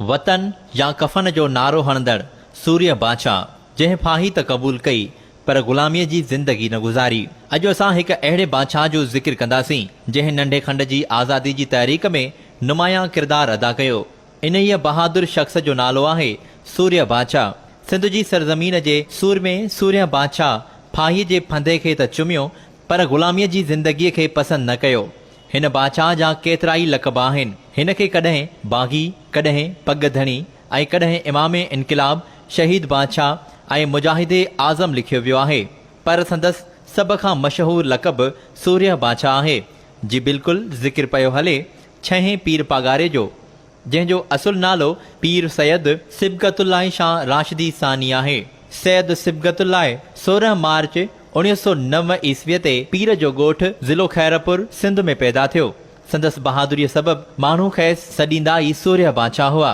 وطن يا ڪفن جو نعرو هڻندڙ سورهيه بادشاهه، جنهن ڦاهي ته قبول ڪئي، پر غلاميء جي زندگي نه گذاري. اڄ اسان هڪ اهڙي بادشاهه جو ذڪر ڪنداسين، جنهن ننڍي کنڊ جي آزادي جي تحريڪ ۾ نمايان ڪردار ادا ڪيو. انهيء بهادر شخص جو نالو آهي سورهيه بادشاهه. سنڌ جي سرزمين جي سورمي سورهيه بادشاهه ڦاهيء جي ڦندي کي ته چميو، پر غلاميء جي زندگيء کي پسند نه ڪيو. هن بادشاهه جا ڪيترائي لقب آهن. هن کي ڪڏهن باغي، ڪڏهن پڳ ڌڻي ۽ ڪڏهن امام انقلاب، شهيد بادشاهه ۽ مجاهد اعظم لکيو ويو آهي. پر سندس سڀ کان مشهور لقب سورهيه بادشاهه آهي. جي بلڪل ذڪر پيو هلي ڇهين پير پاڳاري جو، جنهن جو اصل نالو پير سيد صبغت الله شاهه راشدي ثاني آهي. سيد صبغت الله 16 مارچ 1909 عيسويء تي پير جو ڳوٺ ضلعو خيرپور سنڌ ۾ پيدا ٿيو. سندس بهادريء سبب ماڻهو کيس سڏيندا ئي سورهيه بادشاهه هئا.